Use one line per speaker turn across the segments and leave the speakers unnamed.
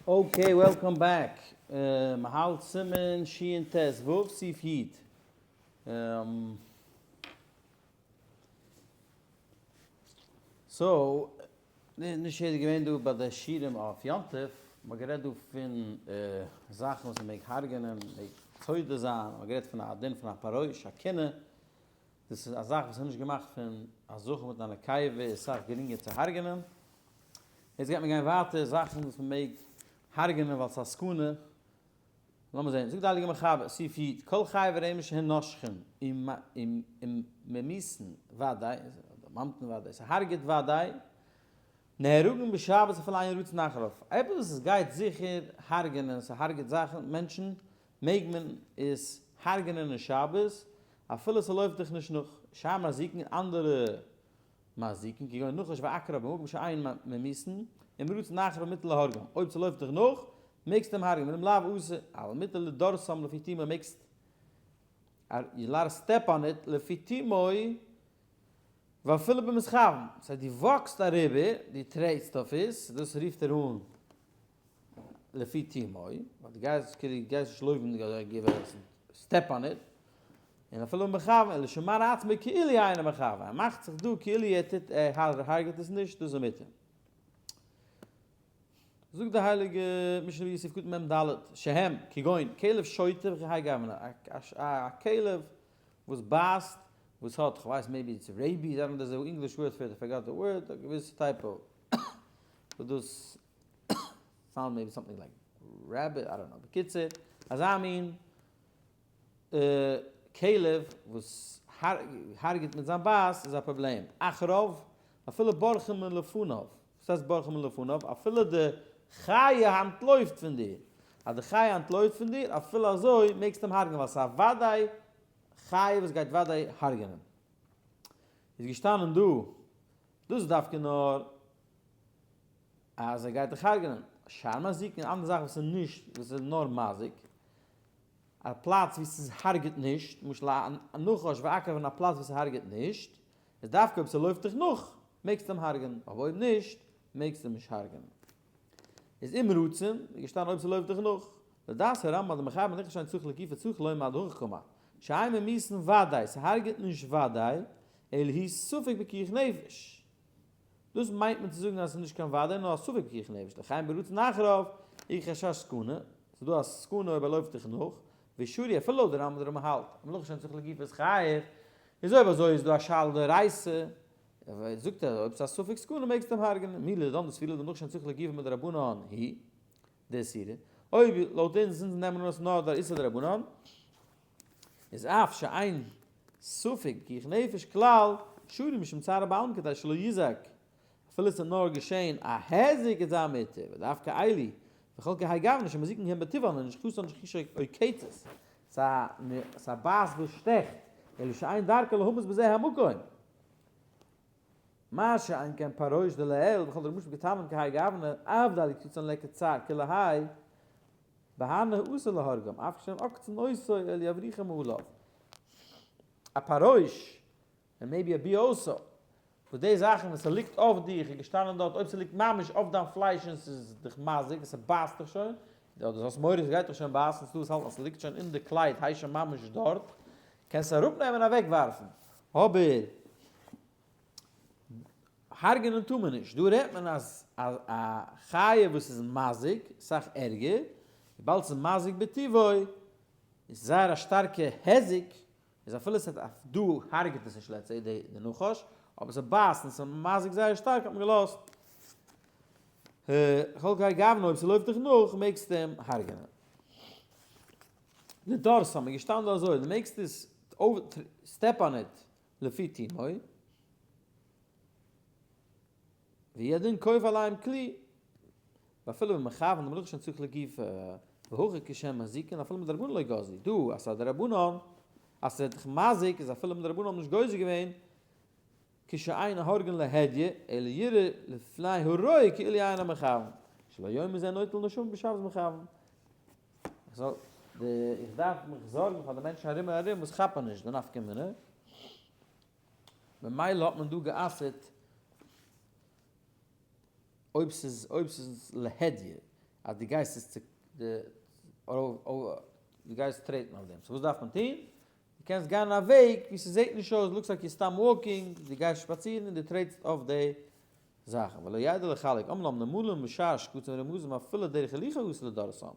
Okay, welcome back. מ'האלט סימן שט"ו, סעיף י'. So, נישט יעדער געווען דא ביי די שיעורים אויף יום טוב, מ'האט גערעדט דא פון זאכן וואס מ'מעג הרג'נען, מ'מעג סודה זיין, מ'האט גערעדט פון א דין פון א פרעוש, א כינה, דאס איז א זאך וואס איז נישט געמאכט פון א זכר מיט א נקבה, איז סאך גרינגער צו הרג'נען. יעצט גייט מען גיין ווייטער זאכן וואס מען מעג הרג'נען ווייל ס'איז א סכנה, לאמיר זען, זאגט די הייליגע מחבר, סעיף י', כל חי ורמש שהן נושכין וממיתין ודאי, אדער ממתין ודאי, ס'הרג'עט ודאי, נהרגין בשבת אפילו אין רצון אחריו, עפעס וואס עס גייט זיכער הרג'נען, ס'הרג'עט זאכן, מענטשן, מעג מען עס הרג'נען אין שבת, אפילו ס'לויפט דיך נישט נאך, שאר מזיקין אנדערע מזיקין כגון נחש ועקרב במקום שאין ממיתין, אם רצין אחריו מותר להורגן, אויב ס'לויפט דיך נאך, מעגסטו אים הרג'נען, ואם לאו אסור, אבל מותר לדורסם לפי תומו מעגסט you allowed step on it לפי תומו ואפילו במתכוון, ס'הייסט דו walk סט אריבער, דו טרעטסט אויף עס, דאס רופט ער אן לפי תומו, ווייל דו גייסט כאילו דו גייסט נישט לויפן give a step on it, און אפילו מכוון, אלא שמראה עצמו כאילו אינו מכוון, ער מאכט זיך דא כאילו ער טוט ער הרג'ט עס נישט, דאס איז מותר. זאגט די הייליגע משנה ברורה סעיף קטן מ"ד, שהם, כגון, כלב שוטה וכהאי גוונא, א כלב וואס בייסט, וואס האט, כ'ווייס maybe it's rabies, I don't know there's a English word for it, I forgot the word, א געוויסע type of, וואס דאס sound maybe something like rabbit, I don't know, בקיצור, אזא מין כלב וואס הרג'ט מיט זיין בייס איז א פראבלעם. עקרב, אפילו בורחה מלפניו, וואס הייסט בורחה מלפניו? אפילו די חיה אנטלויפט פון דיר, אז די חיה אנטלויפט פון דיר, אפילו אזוי מעגסטו אים הרג'נען ווייל ס'איז א וודאי חיה וואס גייט וודאי הרג'נען. איז געשטאנען דא, דאס איז דווקא נאר אז ער גייט דיך הרג'נען. שאר מזיקין, אנדערע זאכן וואס איז נישט, וואס איז נאר מזיק, א פלאץ וואו ס'הרג'ט נישט, למשל א נחש ועקרב אין א פלאץ וואו ס'הרג'ט נישט, איז דווקא אויב ס'לויפט דיך נאך, מעגסטו אים הרג'נען, אבער אויב נישט, מעגסטו אים נישט הרג'נען. איז אם רצון, איז געשטאנען אויב ס'לויפט דיך נאך. לדעת הרמב"ם דמחייב מלאכה שאין צריך לגופה צריך לומר דהכי קאמר, שאין ממיתין ודאי, ס'הרג'ט נישט ודאי, אלא הוא ספק פיקוח נפש. דאס מיינט מען צו זאגן אז עס איז נישט קיין וודאי נאר א ספק פיקוח נפש, לכן ברצין אחריו איכא חשש סכנה, ס'איז דא א סכנה אויב ער לויפט דיך נאך, ושרי אפילו לויט די רמב ם די רמ א האלט אז מלאכה שאין צריך לגופה איז חייב, איז אויב אזוי איז דא א שאלה דאורייתא, זאגט ער אויב ס'איז א ספק סכנה מעגסטו אים הרג'נען, מילא לדידן דסבירא לן דמלאכה שאין צריך לגופה מדרבנן היא דאיסורא, אויב לויט אונז אונז נעמען אן אז ס'איז נאר דער איסור דרבנן, איז אף שאין ספק פיקוח נפש כלל, שרי משום צער בעלמא כדי שלא יזק, אפילו עס איז נאר געשען א היזק איז זיין מותר, ודווקא אלו, וכל כהאי גוונא שמזיקין הם בטבען ונשכתן שחישה עוקצת, ס'איז א בייס וואס שטעכט, אלא שאין דרכו להמית בזה המקום. מה שאין כן פרעוש דלעיל וכל דרמשין קטנים כהאי גוונא, אף דליקצן לקצר כלהאי, בהנה אסור להורגם, אף כשהם עוקצין אותו אלא יבריחם מעליו. א פרעוש, און maybe א bee also, וואס די זאכן ווען ס'ליגט אויף דיך איז געשטאנען דארט, אויב ס'ליגט ממש אויף דיין פלייש און ס'איז דיך מזיק און ס'בייסט דיך שוין, אדער דו האסט מורא ס'גייט דיך שוין בייסן, ס'דא וואס האלטן אז ס'ליגט שוין אין די קלייד הייסט שוין ממש דארט, קענסט עס אראפנעמען און אוועקווארפן, אבער הרג'נען טאר מען נישט, דא רעדט מען אז א חיה וואס איז מזיק, סאך ערגער, וויבאלד ס'איז מזיק בטבעו, איז זייער א שטארקע היזק, איז אפילו ס'האט א דא הרג'ט עס נישט let's say די נחש, אבער ס'בייסט און ס'איז מזיק זייער שטארק האט מען געלאזט כל כהאי גוונא אויב ס'לויפט דיך נאך מעגסטו אים הרג'נען. לדורסם איז געשטאנען דא אזוי, דו מעגסט עס step on it לפי תומו, והוא הדין כופה עליהם כלי, ואפילו במכוון דמלאכה שאין צריך לגופה, והכא כשהם מזיקין אפילו מדרבנן לא גזרו, דא אז ס'איז א דרבנן, אז ס'ווערט דיך מזיק איז אפילו מדרבנן האבן נישט גוזר געווען, כשאין הורגין להדיא, אלא יראה לפני הרואה כאילו אינו מכוון, שלא יאמר זה נוטל נשמה בשבת מכוון. איך זאל די איך דארף מיך זארגן פאר די מענטשן ארום און ארום וואס כאפן נישט די נפקא מינה, ממילא האט מען דא גע'אסר'ט אויב ס'איז אויב ס'איז להדיא. אז דו גייסט עס צו דו גייסט טרעטן אויף דעם. so וואס דארף מען טון? דו קענסט גיין אין א וועג ווי ס'זעט נישט אויס, looks like you're סתם walking, דו גייסט שפאצירן און דו טרעטסט אויף די זאכן. ולא ידע לחלק, אמנם נמלים ושאר שקצים ורמשים אפילו דרך הליכה אסור לדורסם.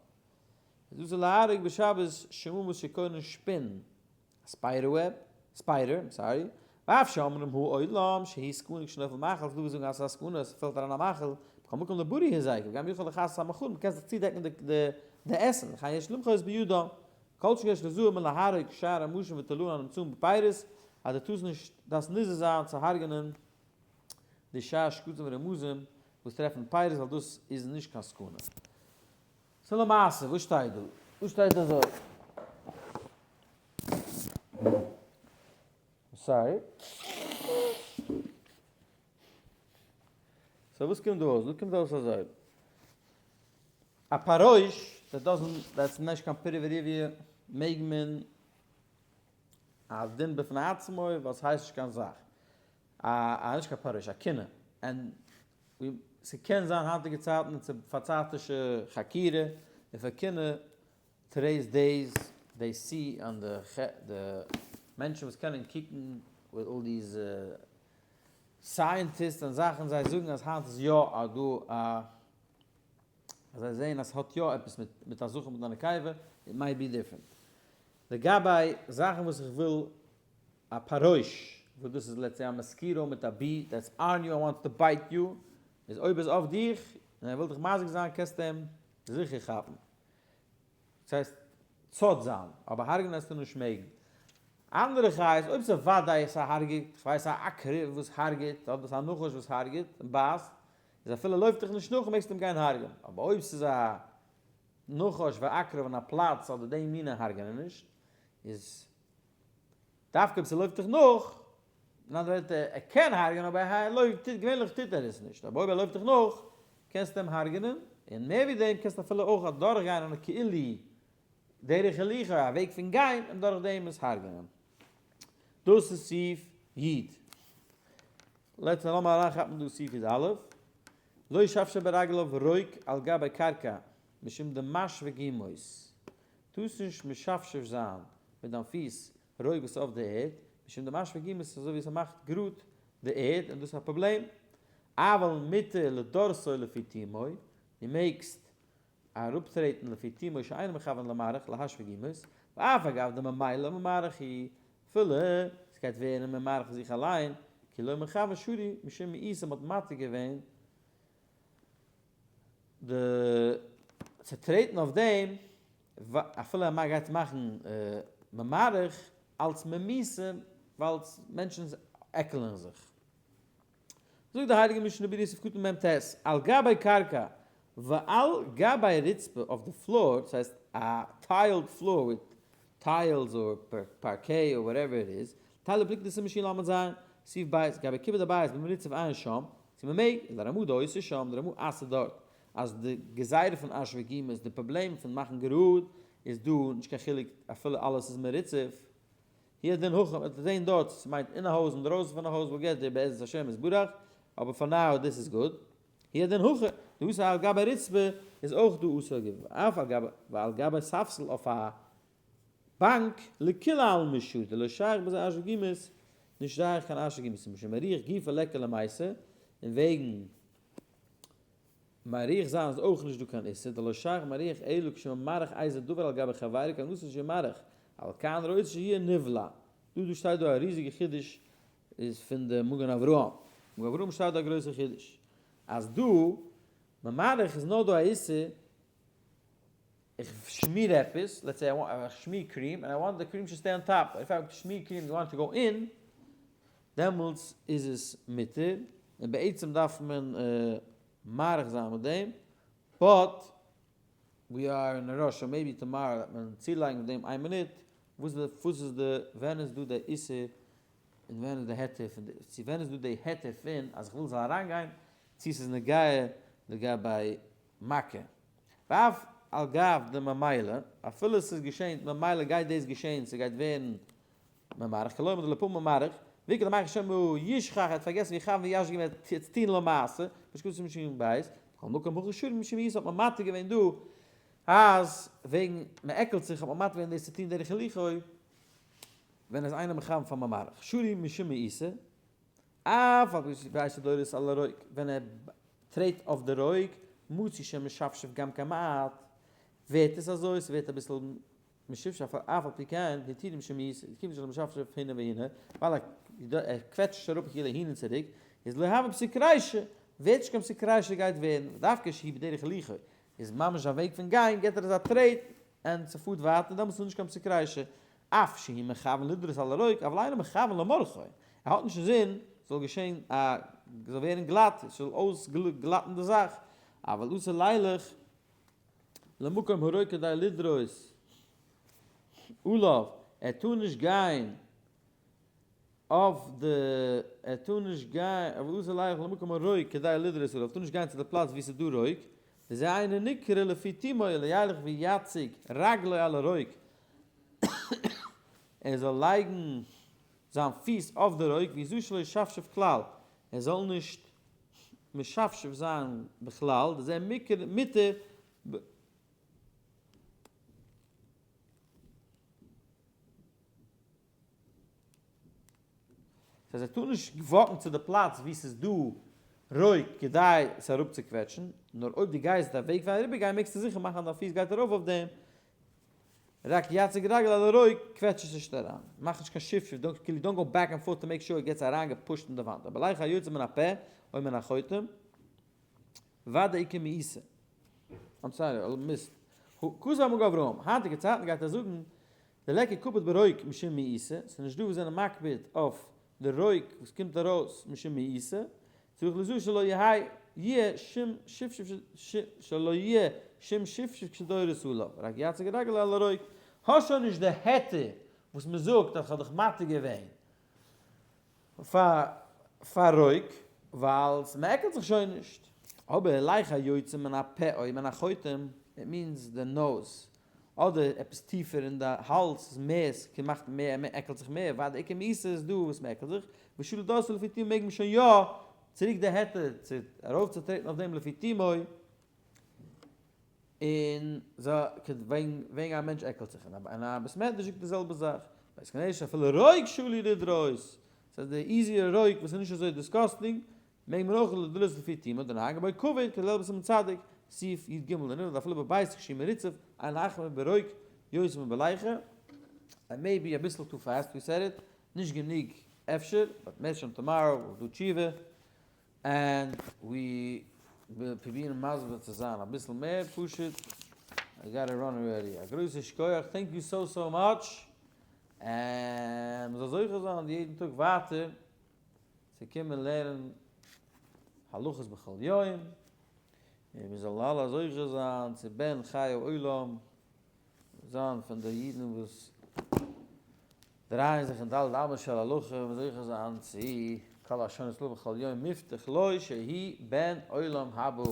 איז אסור להרוג בשבת שממית שקורין שפין, א spider web, spider, I'm sorry, ואף שאומרים הוא עולם שהיא סכנה כשנופל מאכל, ס'דא וואס זאגן אז ס'איז א סכנה, עס פעלט אריין א מאכל, בכל מקום לברי היזק, וגם יכול לכסות המאכלים, מ'קען זיך צודעקן די עסן, וכן יש למחות בידו, כל שיש לזהר מלהרוג שאר רמשים ותולעים הנמצאים בפירות, אז דו טארסט נישט, דארפסט נזהר זיין צו הרג'נען די שאר שקצים ורמשים וואס טרעפן פירות ווייל דאס איז נישט קיין סכנה. so למעשה וואס שטייט דא? דא שטייט אזוי. Sorry. So וואס קומט דא אויס? דא קומט אויס אזוי. א פרעוש that doesn't, that's נישט קיין פריה ורביה, מעג מען א דין בפני עצמו ווייל ס'הייסט נישט קיין זאך. א א נישט קיין פרעוש, א כינה. And ס'קען זיין היינטיגע צייטן און פארצייטישע חקירה, if א כינה today's days they see on די מענטשן וואס קענען קוקן with all these scientists און זאכן זיי זאגן אז היינט איז יא א דא א אז זיי זעהן אז ס'האט יא עפעס מיט מיט א זכר מיט א נקבה, it might be different. לגבי זאכן וואס איך וויל א פרעוש, וואס דאס איז let's say א mosquito מיט א bee that's on you and wants to bite you, איז אויב איז אויף דיך און ער וויל דיך מזיק זיין קענסטו אים זיכער כאפן. דאס הייסט צד זיין, אבער הרג'נען וועסטו נישט מעגן. אנדערע חיות, אויב ס'איז וודאי ס'הרג'ט, כ'ווייס א עקרב וואס הרג'ט, אדער ס'איז א נחש וואס הרג'ט און בייסט, איז אפילו לויפט דיך נישט נאך מעגסטו אים גיין הרג'ען, אבער אויב ס'איז א נחש ועקרב אין א פלאץ אדער די מינע הרג'ענען נישט, איז דווקא אויב ס'לויפט דיך נאך, אין אנדערע ווערטער ער קען הרג'ענען אבער ער לויפט, טוט געווענליך טוט ער עס נישט, אבער אויב ער לויפט דיך נאך קענסטו אים הרג'ענען, און מער ווי דעם קענסטו אפילו אויך אדורך גיין אן א כאילו דרך הליכה, א וועג פון גיין, און דורך דעם עס הרג'ענען. דאס איז סעיף י'. לעצטע לאמיר אריינכאפן דא סעיף י"א. לא ישפשף ברגליו רוק על גבי קרקע משום דמשווה גומות. טארסט נישט משפשף זיין מיט דיין פיס רוק וואס איז אויף די ערד, משום דמשווה גומות איז אזוי ווי עס מאכט גראד די ערד און דאס איז א פראבלעם. אבל מותר לדורסו לפי תומו, דו מעגסט אראפטרעטן לפי תומו שאינו מכוון למערך להשוה גומות, ואף אגב דממילא ממערך היא, אפילו עס גייט ווערן ממערך פון זיך אליין, כי לא מכוון שרי משום מאיסור מ'האט מתיר געווען די צו טרעטן אויף דעם, אפילו אז מען גייט מאכן ממערך אלץ ממיסה ווייל מענטשן עקלען זיך. זאגט די הייליגע משנה ברורה סעיף קטן מ"ט, על גבי קרקע ועל גבי רצפה אויף די floor, דאס הייסט א tiled floor with tiles or parquet or whatever it is, תלוי פלוגתא סימן של"ז, סעיף ב', גבי כיבוד הבית במרצף עיין שם, צו מען מעג, איז לרמ"א דאוסר שם, די רמ"א אסר'ט דארט אז די גזירה פון השווה גומות, די פראבלעם פון מאכן גראד איז דא, נישט קיין חילוק אפילו אלעס איז מרצף, הוא הדין הכא, מ'וועט זעהן דארט צו ס'מיינט אין א הויז אינדרויסן פון א הויז we'll get there בעזרת השם יתברך, אבער for now this is good. הוא הדין הכא, דאסר על גבי רצפה איז אויך דא אסור געווען, ואף על גבי ועל גבי ספסל אויף א באנק, לכולי עלמא שרי, דלא שייך בזה השווה גומות, נישט שייך קיין השווה גומות, משום מריח גופא ליכא למיסר, און וועגן מריח זיין איז אויך נישט דא קיין איסור, דלא שייך מריח אלא כשממרח איזה דבר על גבי חברו כוונתו שימרח, אבל כאן רוצה שיהיה נבלע. דא דא שטייט דא א ריזיגע חידוש איז פון די מגן אברהם. מגן אברהם שטייט דא א גרויסע חידוש. אז דא ממרח איז נאר דא א איסור איך שמיר עפעס, let's say איך שמיר cream, and I want the cream to stay on top, if I שמיר cream you want to go in, דעמאלטס איז עס מותר, און בעצם דארף מען מאריך זיין מיט דעם, but we are in a rush, so maybe tomorrow וועט מען צולייגן מיט דעם איין מינוט, וואס איז די, ווען איז דא די איסור, און ווען איז די היתר פון די, צו ווען איז דא די היתר פון אז איך וויל זאל אריינגיין, צו ס'איז נוגע לגבי מכה. ואף על גב דממילא, אפילו ס'איז געשען, ממילא גייט דאס געשען, ס'גייט ווערן ממרח, כלומר דלפעמים ממרח, ויקרא למחר שמא ישכח, ער האט פארגעסן ויכוון וישגה וועט יעצט טון למעשה, פשט כתוב שמשון בית. מכל מקום הכא שרי משום מאיסה האט מען מתיר געווען דא אז וועגן מען עקלט זיך האט מען מתיר געווען דאס צו טון דרך הליכה ווען איז איינער מכוון פאר ממרח שרי משום מאיסה אף על פי שאינו דורס על הרוק ווען ער טרעט אויף די רוק מצוי שמשפשף גם כמעט ווערט עס אזוי ס'ווערט אביסל משפשף אף על פי כן התירו משום מאיסה כיוון שלא משפשף הנה והנה ווייל ער קוועטשט נישט אראפ כאילו אהין און צוריק איז לא הוי פסיק רישא ווערט נישט קיין פסיק רישא גייט ווערן ודווקא שהיא בדרך הליכה איז ממש א וועג פון גיין געט ער אזא טרעט און ס'פארט ווייטער דעמאלטס איז נישט קיין פסיק רישא אף שהוא מכוון לדרוס על הרוק אבל אינו מכוון למרחו ער האט נישט אינזין ס'זאל געשען א זאל ווערן גלאט ס'זאל אויסגלאטן די זאך אבל אסור לילך למקום הרוק כדי לדרוס עליו ער טאר נישט גיין אויף די ער טאר נישט גיין אבל אסור לילך למקום הרוק כדי לדרוס עליו טאר נישט גיין צו די פלאץ וואו ס'איז דא רוק וזה אינו נקרא לפי תומו אלא ילך ויציג רגלו על הרוק ער זאל לייגן זיין פיס אויף די רוק ויזהר שלא ישפשף כלל ער זאל נישט משפשף זיין בכלל דזה מותר ב. ס'הייסט ער טאר נישט walk ן צו די פלאץ וואו ס'איז דא רוק כדי עס אראפצוקוועטשן, נאר אויב דו גייסט די וועג פון אריבערגיין מעגסטו זיכער מאכן אז דיין פיס גייט ארויף אויף דעם, רק יציג רגלו על הרוק, קוועטש עס נישט אריין, מאך נישט קיין שפשוף, don't כאילו don't go back and forth to make sure it gets אריין געפושט אין די וואנט, אבער ליחה היוצא מן הפה או מן החוטם, ודאי כמאיסה. I'm sorry, I missed. כתב המגן אברהם, היינטיגע צייטן גייט ער זאגן, דליכא קפיד ברוק משום מאיסה, ס'איז נישט דא וואס זענען מקפיד אויף די רוק וואס קומט ארויס משום מאיסה, צריך ליזהר שלא יהיה שום שפשוף שלא יהיה שום שפשוף כשדורס עליו, רק יציג רגלו על הרוק, האסט שוין נישט די היתר וואס מ'זאגט אז כ'האב דיך מתיר געווען פאר פאר רוק ווייל ס'מעקלט זיך שוין נישט. אבער ליחה היוצא מן הפה או מן החוטם, it means the nose, אדער עפעס טיפער אין די האלז איז מער ס'מאכט מער מ'עקלט זיך מער, ווייל די עיקר מיאוס איז דא וואס מ'עקלט זיך, ושרי דארסא לפי תומו מעג מען שוין יא צוריק די היתר צו ארויפצוטרעטן אויף דעם לפי תומו, און וועגן א מענטש עקלט זיך, און א בית מדרש זאגט די זעלבע זאך, בית כנסת אפילו רוק שרי לדרוס, ס'איז די easier רוק וואס איז נישט אזוי disgusting, מעג מען אויך לדרוס לפי תומו, דנהגי בו כבוד כדליל בסימן צדיק, סעיף י ג, און אפילו בבית כשהוא מרוצף, אין להחמיר ברוק יותר מבליחה, and maybe אביסל too fast, we said it, נישט גענוג אפשר, but מערטשעם tomorrow we'll do תשובה. and we פרובירן מסביר צו זיין אביסל מער פשוט, I gotta run already, א גרויסע שכוח, thank you so so much, און מ'זאל זוכה זיין יעדן טאג ווייטער צו קומען לערנען הלכות בכל יום, און מיר זאלן אלע זוכה זיין צו בן חיי עולם, זיין פון די אידן וואס דרייען זיך אין ד' אמות של הלכה און זוכה זיין צו כל השונות לו בכל יום מובטח לו שיהי' בן עולם הבא.